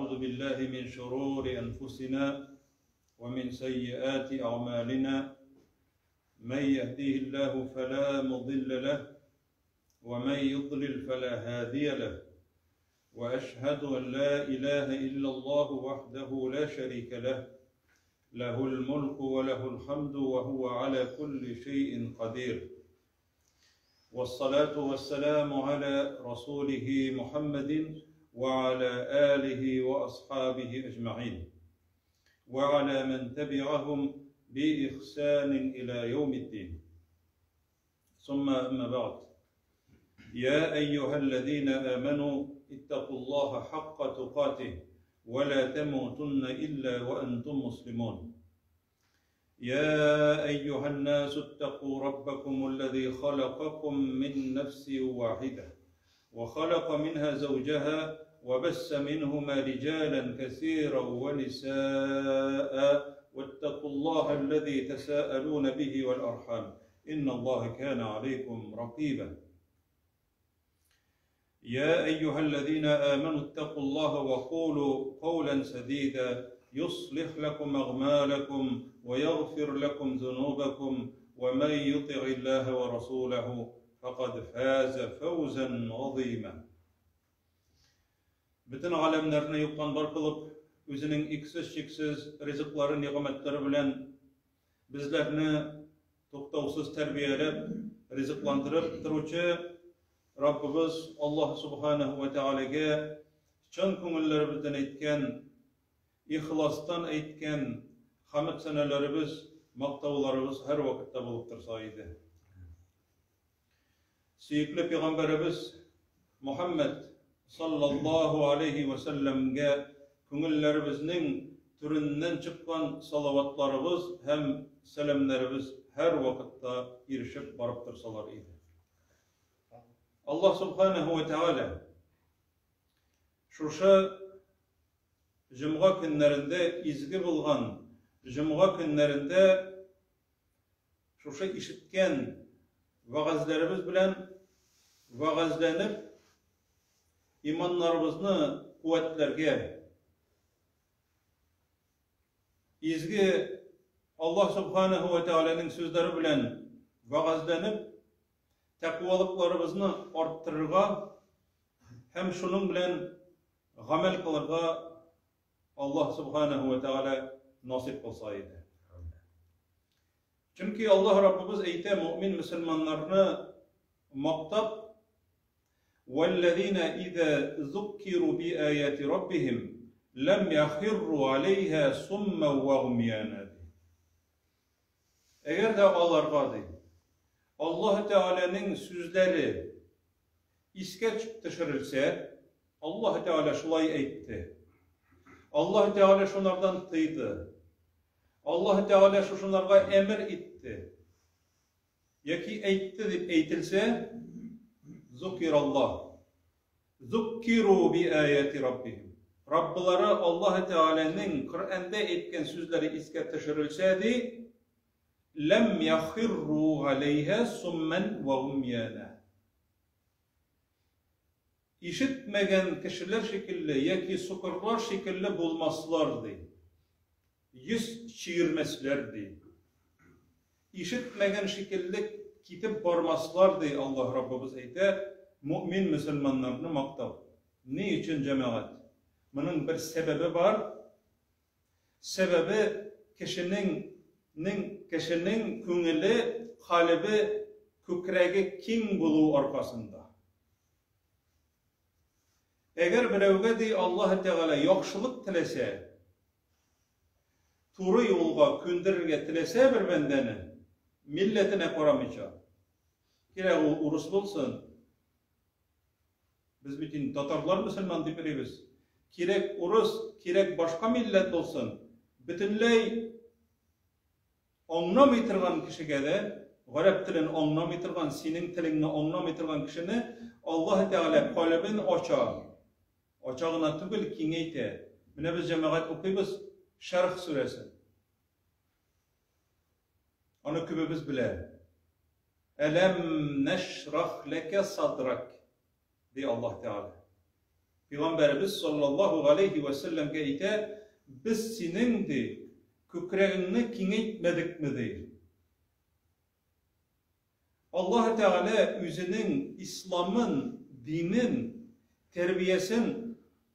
ونعوذ بالله من شرور أنفسنا ومن سيئات أعمالنا من يهديه الله فلا مضل له ومن يضلل فلا هادي له وأشهد أن لا إله إلا الله وحده لا شريك له له الملك وله الحمد وهو على كل شيء قدير والصلاة والسلام على رسوله محمد وعلى آله وأصحابه أجمعين وعلى من تبعهم بإحسان إلى يوم الدين ثم أما بعد يا أيها الذين آمنوا اتقوا الله حق تقاته ولا تموتن إلا وأنتم مسلمون يا أيها الناس اتقوا ربكم الذي خلقكم من نفس واحدة وخلق منها زوجها وبس منهما رجالا كثيرا ونساء واتقوا الله الذي تساءلون به والأرحام إن الله كان عليكم رقيبا يا أيها الذين آمنوا اتقوا الله وقولوا قولا سديدا يصلح لكم أغمالكم ويغفر لكم ذنوبكم ومن يطع الله ورسوله فقد فاز فوزا عظيما Бөтен галәмнәрне юктан бар кылып, үзенең иксез-чиксез ризыклары, нигъмәтләре белән безләрне туктаусыз тәрбияләп, ризыкландырып торучы Раббыбыз Аллаһ Субханаһу ва Тәгаләгә чын күңелләребездән әйткән, ихластан әйткән хәмд сәнәләребез, мактауларыбыз һәрвакытта булып торса иде. Сөекле пәйгамбәребез Мухаммад саллаллаһу алейхи ва сәлләмгә күңелләребезнең түреннән чыккан салаватларыбыз һәм сәламнәребез һәрвакытта ирешеп барып торсалар иде. Аллаһ субханаһу ва тәгалә шушы җомга көннәрендә изге булган җомга көннәрендә Шушы ишеткән вәгазьләребез белән вәгазьләнеп, иманнарыбызны куәтләргә, изге Аллаһ Субханаһу ва Тәгаләнең сүзләре белән вәгазьләнеп, тәкъвалыкларыбызны арттырырга һәм шуның белән гамәл кылырга Аллаһ Субханаһу ва Тәгалә насыйп кылса иде. Чөнки Аллаһ Раббыбыз әйтә мөэмин мөселманнарны мактап, «Вәлләзина иза зуккиру би аяти раббихим ләм яхирру алейха сумма ва гумьяна». Әгәр дә аларга ди, Аллаһ Тәгаләнең сүзләре искә төшерелсә, Аллаһ Тәгалә шулай әйтте. Аллаһ Тәгалә шунардан тыйды. Аллаһ Тәгалә шушынарга әмер итте. Яки әйтте дип әйтелсә, зукираллаһ. Зуккиру би аяти раббихим. Раббылары Аллаһ Тәгаләнең Коръәндә әйткән сүзләре искә төшерелсә, ди, ләм яхирру галәйһә суммән вә гумьяна. Ишетмәгән кешеләр шикелле яки сукырлар шикелле булмаслар, ди. Йөз чөермәсләр, ди. Ишетмәгән шикелле китеп бармаслар, ди Аллаһ Раббыбыз әйтә, мөэмин мөселманнарны мактап. Ни өчен, җәмәгать? Моның бер сәбәбе бар. Сәбәбе, кешенең нең кешенең күңеле, калебе, күкрәге киң булу аркасында. Әгәр берәүгә, ди, Аллаһ Тәгалә яхшылык теләсә, туры юлга күндерергә теләсә бер бәндәне, милләтенә карамыйча, кирәк ул урыс булсын, без бит инде татарлар мөселман дип йөрибез, кирәк урыс, кирәк башка милләт булсын, бөтенләй аңламый торган кешегә дә, гарәп телен аңламый торган, синең телеңне аңламый торган кешене Аллаһ Тәгалә калебен ача. Ача гына түгел, киңәйтә. Менә без җәмәгать укыйбыз Шәрх сүрәсен. Аны күбебез белә. Әләм нәшрах ләкә садрак, ди Аллаһ Тәгалә. Пәйгамбәребез саллаллаһу галәйһи вә сәлләмгә әйтә, без синең, ди, күкрәгеңне киңәйтмәдекме, ди. Аллаһ Тәгалә үзенең исламын, динен, тәрбиясен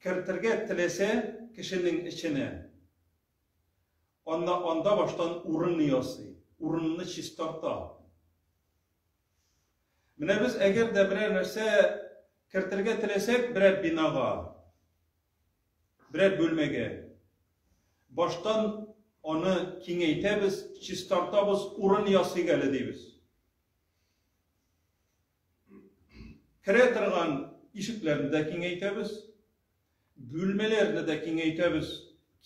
кертергә теләсә кешенең эченә, анда анда баштан урын ясый, урынны чистарта. Менә без әгәр дә берәр нәрсә кертергә теләсәк, берәр бинага, берәр бүлмәгә, баштан аны киңәйтәбез, чистартабыз, урын ясыйк әле дибез. Керә торган ишекләрне дә киңәйтәбез, бүлмәләрне дә киңәйтәбез,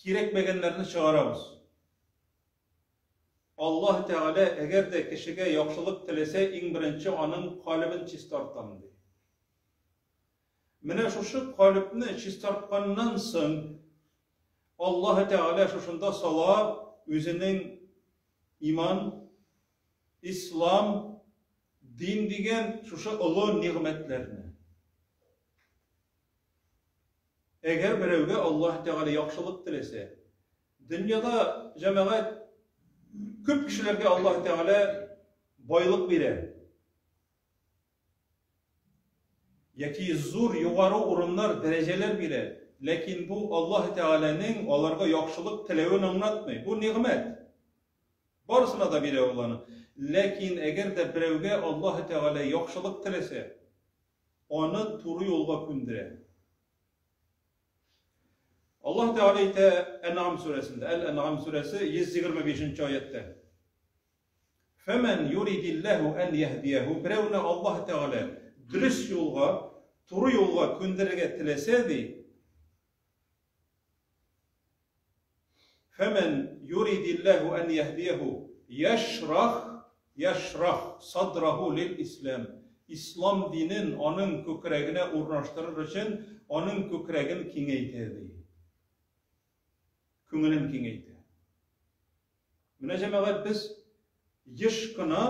кирәкмәгәннәрне чыгарабыз. Аллаһ Тәгалә әгәр дә кешегә яхшылык теләсә, иң беренче аның калебен чистартам, ди. Менә шушы калебне чистартканнан соң, Аллаһ Тәгалә шушында сала үзенең иман, ислам, дин дигән шушы олы нигъмәтләрне. Әгәр берәүгә Аллаһ Тәгалә яхшылык теләсә, дөньяда җәмәгать күп кешеләргә Аллаһ Тәгалә байлык бирә. Яки зур югары урыннар, дәрәҗәләр бирә. Ләкин бу Аллаһ Тәгаләнең аларга яхшылык теләвен аңлатмый. Бу нигъмәт. Барысына да бирә ул аны. Ләкин әгәр дә берәүгә Аллаһ Тәгалә яхшылык теләсә, аны туры юлга күндерә. Аллаһ Тәгалә әйтә Ән'ам сүрәсендә, Әл-Ән'ам сүрәсе 125 нче аятьтә. Фәмән юридиллаһу ән яһдияһу, берәүне Аллаһ Тәгалә дөрес юлга, туры юлга күндерергә теләсә, ди, Фәмән юридиллаһу ән яһдияһу яшрах яшрах садраху лил ислам. Ислам динен аның күкрәгенә урнаштырыр өчен аның күкрәген киңәйтә, ди. Күңелен киңәйтә. Менә җәмәгать без еш кына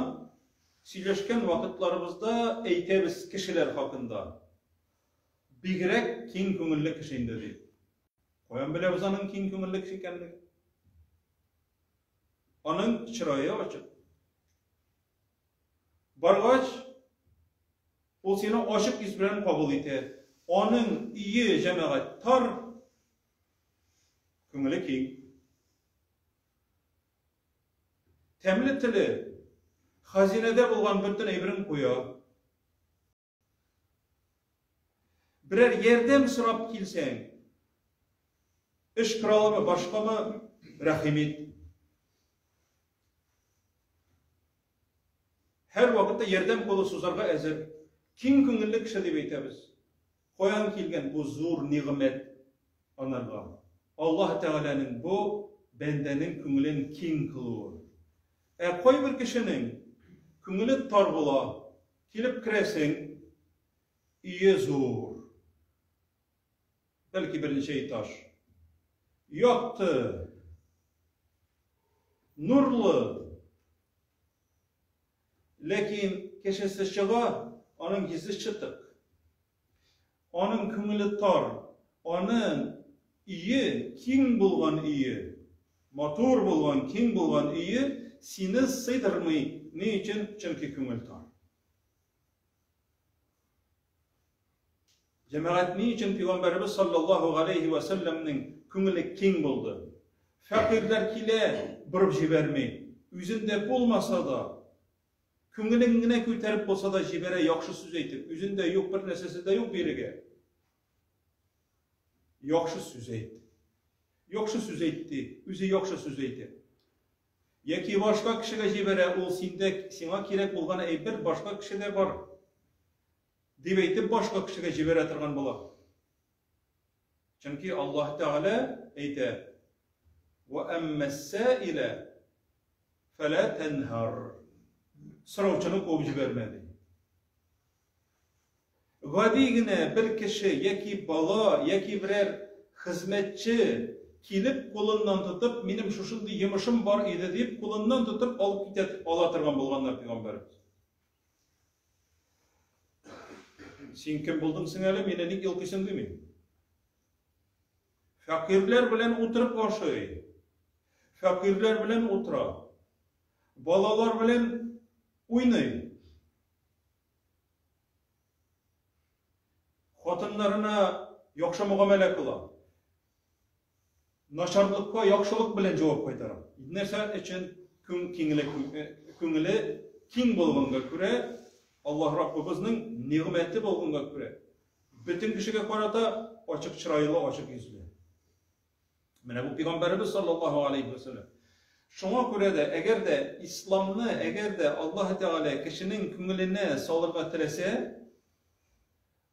сөйләшкән вакытларыбызда әйтәбез кешеләр хакында. Бигрәк киң күңелле кеше инде дип. Каян беләбез аның киң күңелле кеше икәнлеген? Аның чырае ачык. Баргач, ул сине ачык йөз белән кабул итә. Аның өе җәмәгать тар, күңеле киң. Тәмле теле хазинәдә булган бөтен әйберен куя. Берәр ярдәм сорап килсәң, эш коралымы, башкамы, рәхим ит. Һәр вакытта ярдәм кулы сузарга әзер. Киң күңелле кеше дип әйтәбез. Каян килгән бу зур нигъмәт анарга? Аллаһ Тәгаләнең бу бәндәнең күңелен киң кылуы. Ә кайбер кешенең күңеле тар була. Килеп керәсең, өе зур. Бәлки берничә этаж. Якты. Нурлы. Ләкин кешесе чыга, аның йөзе чытык. Аның күңеле тар, аның өе, киң булган өе, матур булган, киң булган өе сине сыйдырмый. Ни өчен? Чөнки күңел тар. Җәмәгать, ни өчен Пәйгамбәребез саллаллаһу галәйһи вә сәлләмнең күңеле киң булды? Фәкыйрьләр килә, борып җибәрми. Үзендә булмаса да, Күңелен генә күтәреп булса да җибәрә яхшы сүз әйтеп. Үзендә юк, бер нәрсәсе дә юк бирегә. Яхшы сүз әйт. Яхшы сүз әйт ди, үзе яхшы сүз әйтә. Яки башка кешегә җибәрә, ул синдә сиңа кирәк булган әйбер башка кешедә бар. Дип әйтеп башка кешегә җибәрә торган була. Чөнки Аллаһ Тәгалә әйтә: "Ва әммәс-саилә фәлә тәнһар." Сораучыны куып җибәрмә ди. Гади генә бер кеше яки бала, яки берәр хезмәтче килеп кулыннан тотып, минем шушындый йомышым бар иде дип, кулыннан тотып алып китә ала торган булганнар пәйгамбәребез. Син кем булдың соң әле, мине ник йолкыйсың дими. Фәкыйрьләр белән утырып ашый. Фәкыйрьләр белән утыра. Балалар белән уйный. Хатыннарына яхшы мөгамәлә кыла. Начарлыкка яхшылык белән җавап кайтара. Нәрсә өчен киңле күңеле киң булганга күрә, Аллаһ Раббыбызның нигъмәте булганга күрә, бөтен кешегә карата ачык чырайлы, ачык йөзле. Менә бу пәйгамбәребез саллаллаһу алейхи ва сәлләм. Шуңа күрә дә, әгәр дә исламны, әгәр дә Аллаһ Тәгалә кешенең күңеленә салырга теләсә,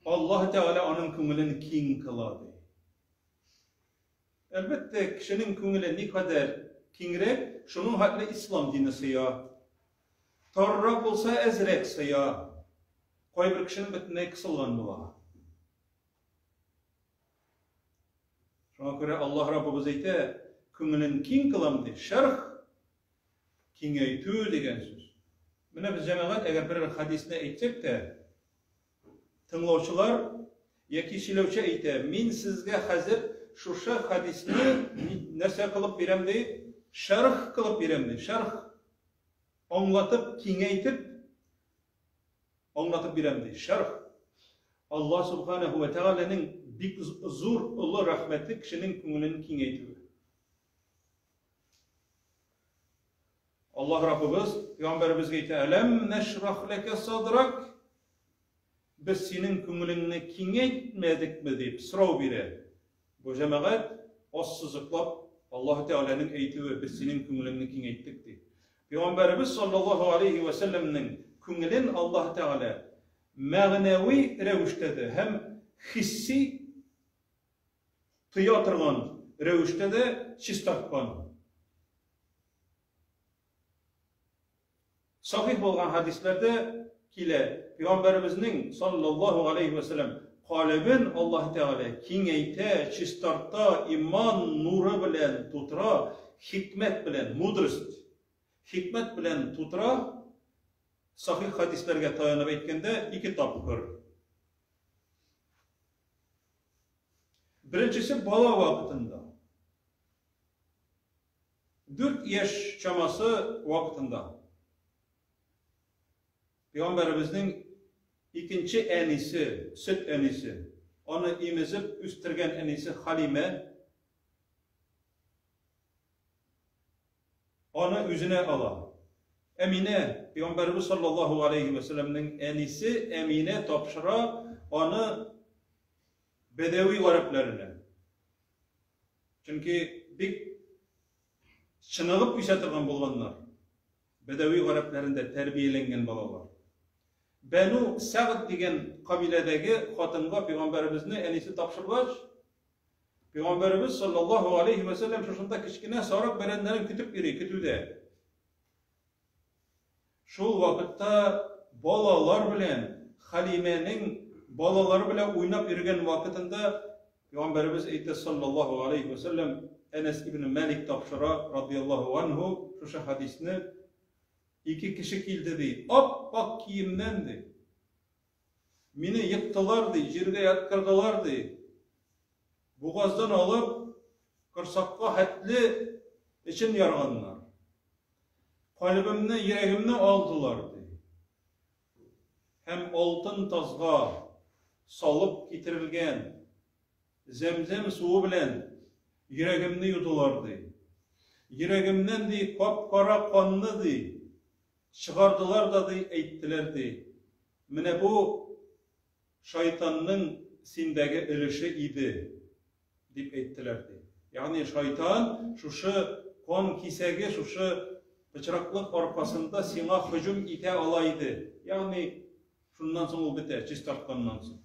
Аллаһ Тәгалә аның күңелен киң кыла ди. Әлбәттә, кешенең күңеле никадәр киңрәк, шуның хәтле ислам дине сыя. Таррак булса, әзрәк сыя. Кайбер кешенең бөтенләй кысылган була. Шуңа күрә Аллаһ Раббыбыз әйтә, күңелен киң кылам ди. Шәрх киңәйтү дигән сүз. Менә без җәмәгать әгәр берәр хәдисне әйтсәк тә, Тыңлаучылар яки сөйләүче әйтә, мин сезгә хәзер шушы хәдисне нәрсә кылып бирәм ди? Шәрх кылып бирәм ди. Шәрх аңлатып, киңәйтеп аңлатып бирәм ди. Шәрх. Аллаһ субханаһу ва тәгаләнең бик зур олы рәхмәте кешенең күңелен киңәйтүе. Аллаһ Раббыбыз пәйгамбәребезгә әйтә, Әләм нәшрах ләкә садрак? Без синең күңелеңне киңәйтмәдекме дип сорау бирә. Бу җәмәгать ассызыклап Аллаһ Тәгаләнең әйтүе, без синең күңелеңне киңәйттек дип. Пәйгамбәребез саллаллаһу алейхи ва сәлләмнең күңелен Аллаһ Тәгалә мәгънәви рәвештә дә һәм хисси тоя торган рәвештә дә чистарткан. Сахих булган хәдисләрдә килә, Пәйгамбәребезнең саллаллаһу алейхи ва сәлләм калебен Аллаһ Тәгалә киңәйтә, чистарта, иман нуры белән тутыра, хикмәт белән, мудрость, хикмәт белән тутыра. Сахих хәдисләргә таянып әйткәндә, ике тапкыр. Беренчесе бала вакытында. 4 яшь чамасы вакытында. Пәйгамбәребезнең икенче әнисе, сөт әнисе, аны имезеп үстергән әнисе Халимә аны үзенә ала. Әминә, Пәйгамбәребез саллаллаһу алейхи ва сәлләмнең әнисе Әминә тапшыра аны бәдәви гарәпләренә. Чөнки бик чыныгып үсә торган булганнар. Бәдәви гарәпләрендә тәрбияләнгән балалар. Бәну Сәгъд дигән кабиләдәге хатынга пәйгамбәребезне әнисе тапшыргач, пәйгамбәребез саллаллаһу алейхи ва сәлләм шушында кечкенә сарык бәрәннәрен көтеп йөри, көтүдә. Шул вакытта балалар белән Хәлимәнең балалары белән уйнап йөргән вакытында Пәйгамбәребез әйтә саллаллаһу алейхи ва сәлләм, Әнәс ибн Малик тапшыра радияллаһу анһу шушы хадисне, ике кеше килде ди, ап-ак киемнән ди. Мине ектылар ди, җиргә яткырдылар ди. Бугаздан алып, корсакка хәтле эчен ярганнар. Калебемне, йөрәгемне алдылар ди. Һәм алтын тазга салып китерелгән зәмзәм суы белән йөрәгемне юдылар ди. Йөрәгемнән ди кап-кара канны ди чыгардылар да ди, әйттеләр ди. Менә бу шайтанның синдәге өлеше иде, дип әйттеләр ди. Ягъни шайтан шушы кан кисәге, шушы пычраклык аркасында сиңа һөҗүм итә ала иде. Ягъни шуннан соң ул бетә, чистартканнан соң.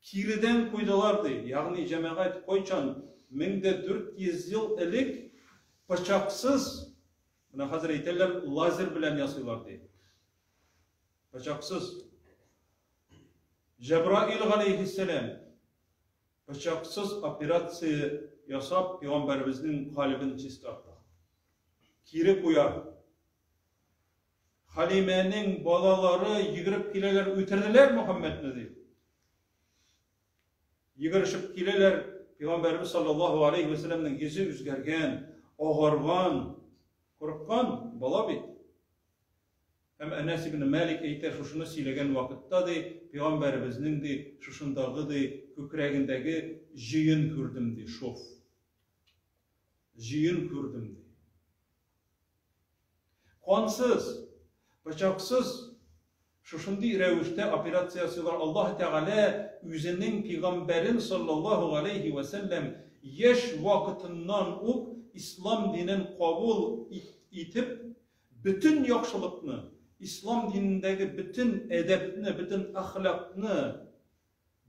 Киредән куйдылар ди. Ягъни җәмәгать кайчан 1400 ел элек пычаксыз, менә хәзер әйтәләр, лазер белән ясыйлар ди. Пычаксыз. Җәбраил галәйһиссәлам пычаксыз операция ясап, пәйгамбәребезнең калебен чистарта. Кире куя. Халимәнең балалары йөгереп киләләр, үтерделәр Мөхәммәдне дип. Йөгерешеп киләләр, Пәйгамбәребез саллаллаһу алейһи вә сәлләмнең йөзе үзгәргән, агарган, курыккан бала бит. Һәм Әнәс ибн Мәлик әйтә, шушыны сөйләгән вакытта, ди, Пәйгамбәребезнең, ди, шушындагы, ди, күкрәгендәге җөен күрдем, ди, шов. Җөен күрдем, ди. Кансыз, пычаксыз шушындый рәвештә операция ясыйлар. Аллаһ Тәгалә үзенең пигамбәрен саллаллаһу галәйһи вә сәлләм яшь вакытыннан ук ислам динен кабул итеп, бөтен яхшылыкны, ислам динендәге бөтен әдәпне, бөтен әхлакны,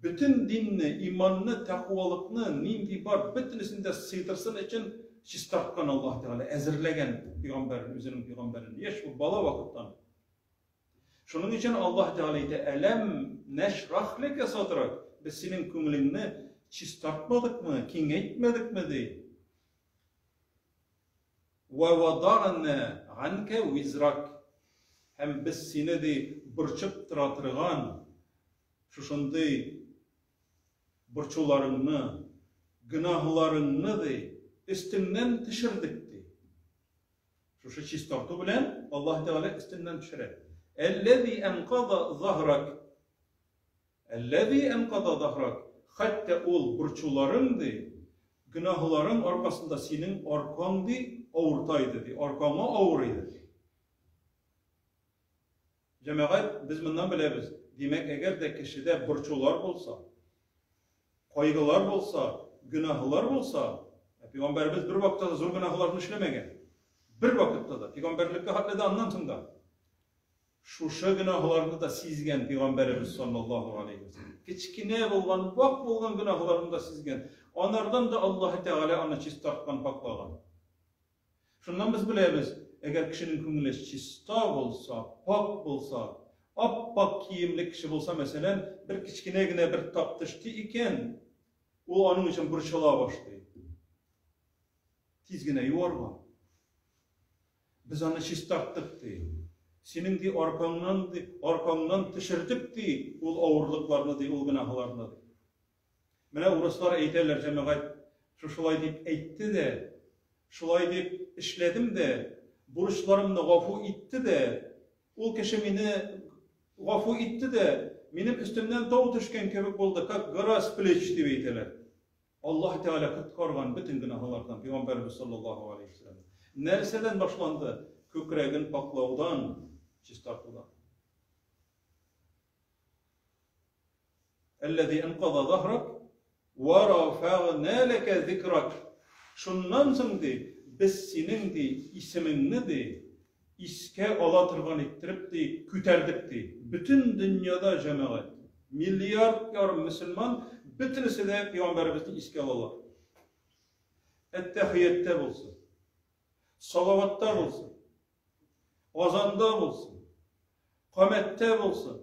Бөтен динне, иманны, тәкъвалыкны, нинди бар, бөтенесен дә сыйдырсын өчен чистарткан Аллаһ Тәгалә, әзерләгән пигамбәрен, үзенең пигамбәрен, яшь бала вакыттан. Шуның өчен Аллаһ Тәгалә әйтә, Әләм нәшрах ләкә садрак, без синең күңелеңне чистартмадыкмы, киңәйтмәдекме, ди. Вә вадагна ганка визрак. Һәм без сине, ди, борчып тора торган Шушындый борчуларыңны, гөнаһларыңны, ди, өстеңнән төшердек, ди. Шушы чистарту белән Аллаһ Тәгалә өстеннән төшерә. Әлләзи әнкада заһрак. Әлләзи әнкада заһрак. Хәтта ул борчуларың, ди, гөнаһларың аркасында синең аркаң, ди, авырта иде, ди, аркаңа авыр иде, ди. Җәмәгать, без моннан беләбез, димәк, әгәр дә кешедә борчулар булса, кайгылар булса, гөнаһлар булса, ә пәйгамбәребез бер вакытта да зур гөнаһларны эшләмәгән. Бер вакытта да, пәйгамбәрлеккә хәтле дә аннан соң да. Шушы гөнаһларны да сизгән пәйгамбәребез саллаллаһу алейһи ва саллям. Кечкенә булган, вак булган гөнаһларны да сизгән. Анардан да Аллаһы Тәгалә аны чистарткан, паклаган. Шуннан без беләбез, әгәр кешенең күңеле чиста булса, пакь булса, ап-ак киемле кеше булса, мәсәлән, бер кечкенә генә бер тап төште икән, ул аның өчен борчыла башлый. Тиз генә юарга. Без аны чистарттык, ди. Синең, ди, аркаңнан, ди, аркаңнан төшердек, ди, ул авырлыкларны, ди, ул гөнаһларны, ди. Менә урыслар әйтәләр, җәмәгать, шушылай дип әйтте дә, шулай дип эшләдем дә, бурычларымны гафу итте дә, ул кеше мине гафу итте дә, минем өстемнән тау төшкән кебек булды, как гора с плеч дип әйтәләр. Аллаһ Тәгалә коткарган бөтен гөнаһлардан пәйгамбәребез саллаллаһу алейһи ва сәлләм. Нәрсәдән башланды? Күкрәген пакълаудан, чистартудан. Әлләзи әнказа заһрак вә рафәгънә ләкә зикрак. Шуннан соң, ди, без синең, ди, исемеңне, ди, искә ала торган иттереп, ди, күтәрдек, ди. Бөтен дөньяда җәмәгать, миллиард ярым мөселман, бөтенесе дә пәйгамбәребезне искә алалар. Әттәхияттә булсын, салаватта булсын, азанда булсын, камәттә булсын,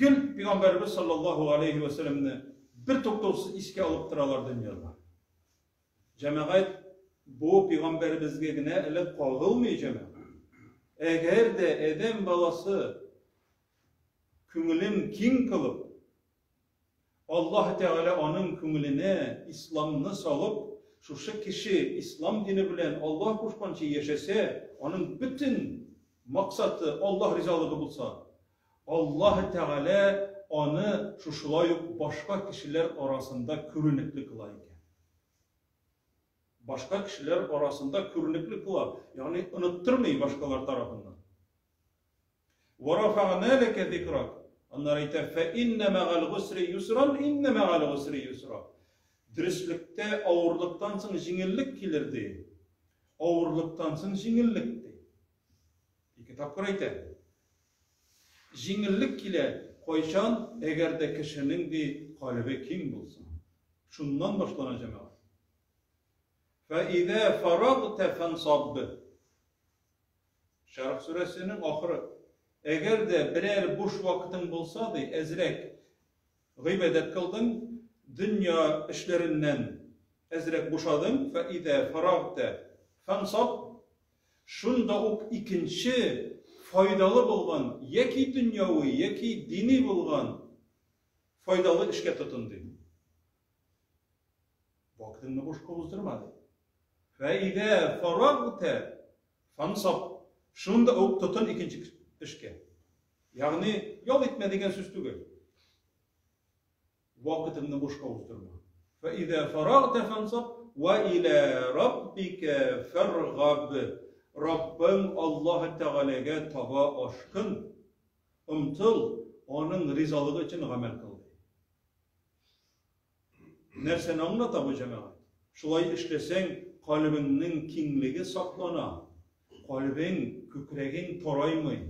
Гел пәйгамбәребез саллаллаһу алейһи вә сәлләмне бер туктаусыз искә алып торалар дөньяда. Җәмәгать бу пәйгамбәребезгә генә әле кагылмый җәмәгать. Әгәр дә адәм баласы күңелен киң кылып, Аллаһ Тәгалә аның күңеленә исламны салып, шушы кеше ислам дине белән Аллаһ кушканча яшәсә, аның бөтен максаты Аллаһ ризалыгы булса, Аллаһ Тәгалә аны шушылай ук башка кешеләр арасында күренекле кыла икән. Башка кешеләр арасында күренекле кыла, ягъни оныттырмый башкалар тарафыннан. Вә рафәгънә ләкә зикрак. Аннары әйтә, фә иннә мәгәл гусри юсран, иннә мәгәл гусри юсра. Дөреслектә авырлыктан соң җиңеллек килер, ди. Авырлыктан соң җиңеллек, ди. Ике тапкыр әйтә. Җиңеллек килә, кайчан, әгәр дә кешенең, ди, калебе киң булса. Шуннан башлана җәмәгать. Фә изә фарагта фансаб. Шәрх сүрәсенең ахыры. Әгәр дә берәр буш вакытың булса, ди, әзрәк гыйбадәт кылдың, дөнья эшләреннән әзрәк бушадың, фәидә фарагтә фансаб, шунда ук икенче файдалы булган яки дөньяви, яки дини булган. Файдалы эшкә тотын, ди. Вакытыңны бушка уздырма, ди. Фәидә фарагта фансаб. Шунда ук тотын икенче эшкә. Ягъни ял итмә дигән сүз түгел. Вакытыңны бушка уздырма. Фәидә фарагта фансаб ва иля раббика фаргаб. Раббың Аллаһ Тәгаләгә таба ашкын, омтыл, аның ризалыгы өчен гамәл кыл. Нәрсәне аңлата бу җәмәгать? Шулай эшләсәң, калебеңнең киңлеге саклана, калебең, күкрәгең тараймый,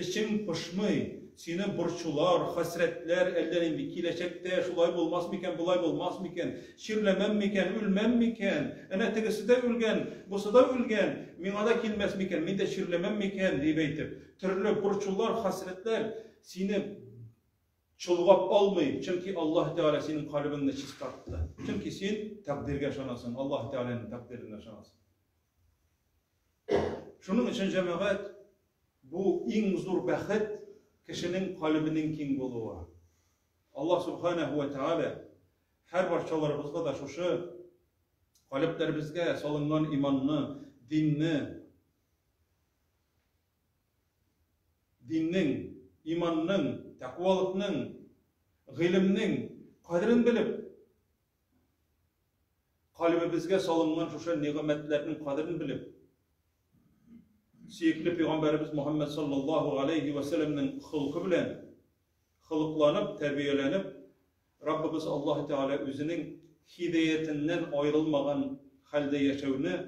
эчең пошмый, сине борчулар, хәсрәтләр әллә нинди, киләчәктә шулай булмас микән, болай булмас микән, чирләмәм микән, үлмәм микән, әнә тегесе дә үлгән, бусы да үлгән, миңа да килмәс микән, мин дә чирләмәм микән, дип әйтеп, төрле борчулар, хәсрәтләр сине Чолгап алмый, чөнки Аллаһ Тәгалә синең калебеңне чистартты. Чөнки син тәкъдиргә ышанасың, Аллаһ Тәгаләнең тәкъдиренә ышанасың. Шуның өчен җәмәгать бу иң зур бәхет кешенең калебенең киң булуы. Аллаһ Субханаһу ва Тәгалә һәр барчаларыбызга да шушы калебләребезгә салынган иманны, динне, Диннең, иманның, тәкъвалыкның, гыйлемнең кадерен белеп, калебебезгә салынган шушы нигъмәтләрнең кадерен белеп, сөекле пәйгамбәребез Мухаммад саллаллаһу алейхи ва сәлләмнең холкы белән холыкланып, тәрбияләнеп, Раббыбыз Аллаһ Тәгалә үзенең һидаятеннән аерылмаган хәлдә яшәүне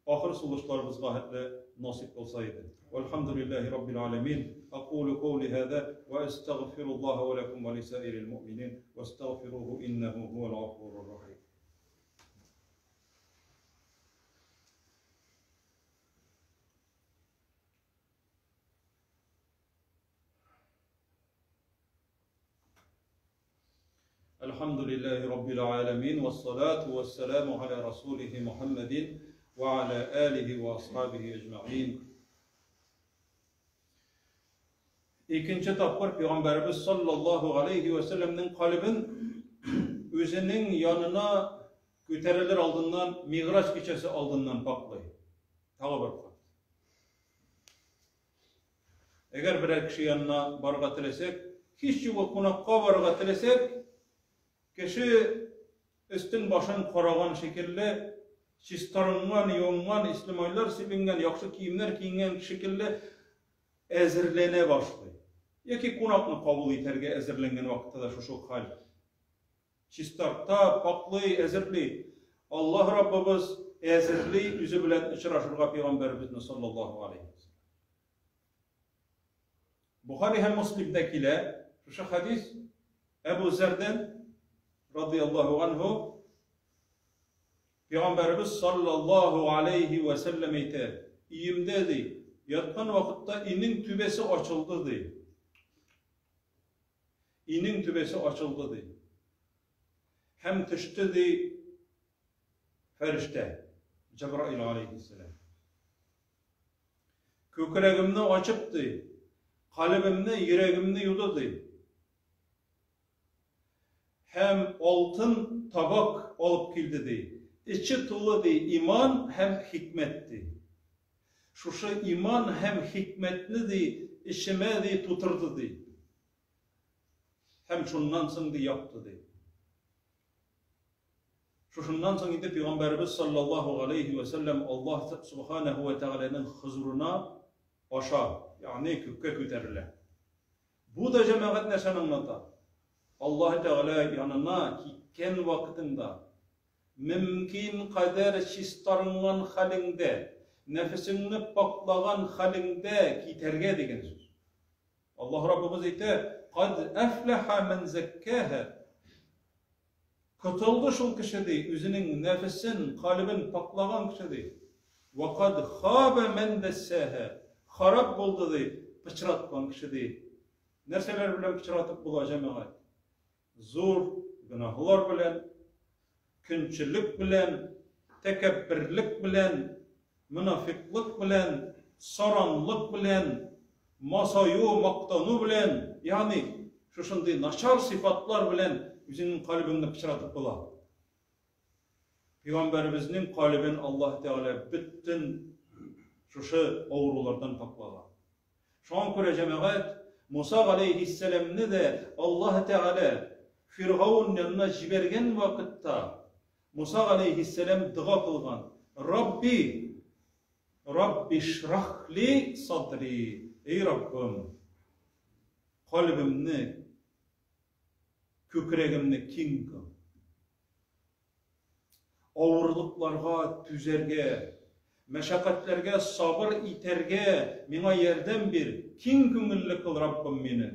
ахыр сулышларыбызга хәтле насыйп кылса иде. Вәлхәмдүлилләһи раббил галәмин. Акулу каули һаза ва әстәгъфируллаһа ва ләкум ва лисаирил муъминин вәстәгъфируху иннәһу һуәл гафурур рахим. الحمد لله رب العالمين والصلاة والسلام على رسوله محمد وعلى آله وأصحابه أجمعين. Икенче тапкыр Пәйгамбәребез саллаллаһу алейхи ва сәлләмнең калебен үзенең янына күтәрелер алдыннан, Миграҗ кичәсе алдыннан паклый. Тагы бер кат. Әгәр берәр кеше янына барырга теләсәк, һич югы кунакка барырга теләсәк, кеше өстен башын караган шикелле, чистарынган, юынган, ислемайлар сибенгән, яхшы киемнәр киенгән шикелле әзерләнә башлый. Яки кунакны кабул итәргә әзерләнгән вакытта да шушы ук хәл. Чистарта, паклый, әзерли. Аллаһ Раббыбыз әзерли үзе белән очрашырга пәйгамбәребезне саллаллаһу алейхи ва саллям. Бухари һәм Муслимдә килә шушы хадис Әбу Зәрдән радияллаһу анһу Пәйгамбәребез саллаллаһу алейхи ва сәлләм әйтә, өемдә ди, яткан вакытта өйнең түбәсе ачылды ди. Өйнең түбәсе ачылды, ди. Һәм төште, ди, фәрештә, Җәбраил алейһиссәлам. Күкрәгемне ачып, ди, калебемне, йөрәгемне юды, ди. Һәм алтын табак алып килде, ди. Эче тулы, ди, иман һәм хикмәт, ди. Шушы иман һәм хикмәтне, ди, эчемә, ди, тутырды, ди. Һәм шуннан соң, ди, япты, ди. Шушыннан соң инде Пәйгамбәребез саллаллаһу галәйһи вә сәлләм Аллаһ субханаһу вә тәгаләнең хозурына аша, ягъни күккә күтәрелә. Бу да җәмәгать нәрсәне аңлата? Аллаһ Тәгалә янына киткән вакытыңда, мөмкин кадәр чистарынган хәлеңдә, нәфесеңне паклаган хәлеңдә китәргә дигән сүз. Аллаһ Раббыбыз әйтә, Кад әфләхә мән зәккәһә. Котылды шул кеше ди, үзенең нәфесен, калебен паклаган кеше ди. Вә кад хаба мән дәссәһә. Харап булды ди, пычраткан кеше ди. Нәрсәләр белән пычратып була, җәмәгать? Зур гөнаһлар белән, көнчелек белән, тәкәбберлек белән, монафикълык белән, саранлык белән, масаю, мактану белән, ягъни Шушындый начар сыйфатлар белән үзеңнең калебеңне пычратып була. Пәйгамбәребезнең калебен Аллаһ Тәгалә бөтен шушы авырулардан паклаган. Шуңа күрә җәмәгать Муса галәйһиссәламне дә Аллаһ Тәгалә Фиргаун янына җибәргән вакытта Муса галәйһиссәлам дога кылган. Рабби, Рабби шрахли садри, эй Раббым, калебемне, күкрәгемне киң кыл. Авырлыкларга түзәргә, мәшәкатьләргә сабыр итәргә миңа ярдәм бир, киң күңелле кыл, Раббым, мине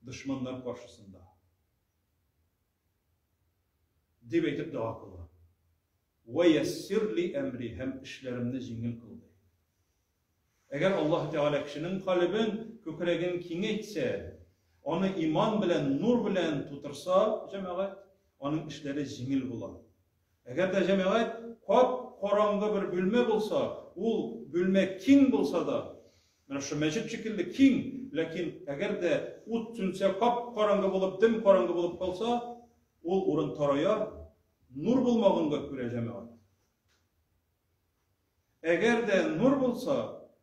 дошманнар каршысында. Дип әйтеп дога кыла. Вә яссир ли әмри һәм эшләремне җиңел кыл ди. Әгәр Аллаһ Тәгалә кешенең калебен, күкрәген киңәйтсә, аны иман белән, нур белән тутырса, җәмәгать, аның эшләре җиңел була. Әгәр дә җәмәгать кап-караңгы бер бүлмә булса, ул бүлмә киң булса да, менә шушы мәчет шикелле киң, ләкин әгәр дә ут сүнсә, кап-караңгы булып, дөм караңгы булып калса, ул урын тарая, нур булмаганга күрә, җәмәгать. Әгәр дә нур булса,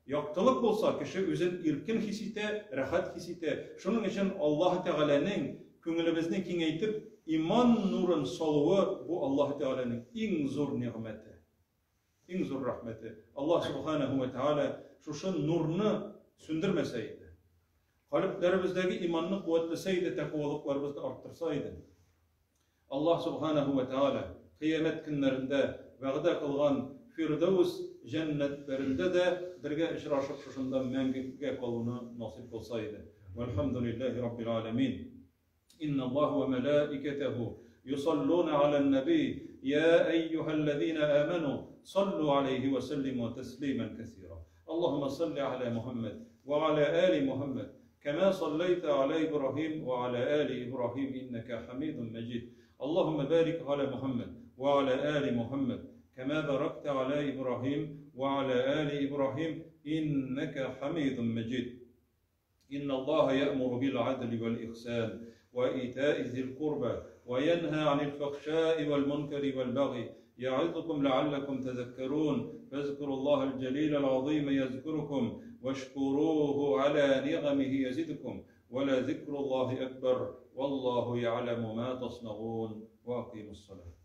яктылык булса, кеше үзен иркен хис итә, рәхәт хис итә. Шуның өчен Аллаһы Тәгаләнең күңелебезне киңәйтеп, иман нурын салуы бу Аллаһы Тәгаләнең иң зур нигъмәте, иң зур рәхмәте. Аллаһ Субханаһу ва Тәгалә шушы нурны сүндермәсә иде. Калебләребездәге иманны куәтләсә иде, тәкъвалыкларыбызны арттырса иде. Аллаһ Сүбхәнәһү вә Тәгалә Кыямәт көннәрендә вәгъдә кылган Фирдәүс җәннәтләрендә дә бергә очрашып шушында мәңгегә калуны насыйп кылса иде. Вәлхәмдүлилләһи Раббил галәмин. Инналлаһа вә мәләикәтәһү юсаллуна галән нәби йә әййүһәлләзинә әмәнү саллу галәйһи вә сәллимү тәслимән кәсира. Аллаһуммә салли галә Мухәммәд вә галә али Мухәммәд كما صليت على إبراهيم وعلى آل إبراهيم إنك حميد مجيد اللهم بارك على محمد وعلى آل محمد كما باركت على إبراهيم وعلى آل إبراهيم إنك حميد مجيد إن الله يأمر بالعدل والإحسان وإيتاء ذي القربى وينهى عن الفحشاء والمنكر والبغي يعظكم لعلكم تذكرون فاذكروا الله الجليل العظيم يذكركم واشكروه على نعمه يزدكم ولذكر الله أكبر والله يعلم ما تصنعون وأقيموا الصلاة.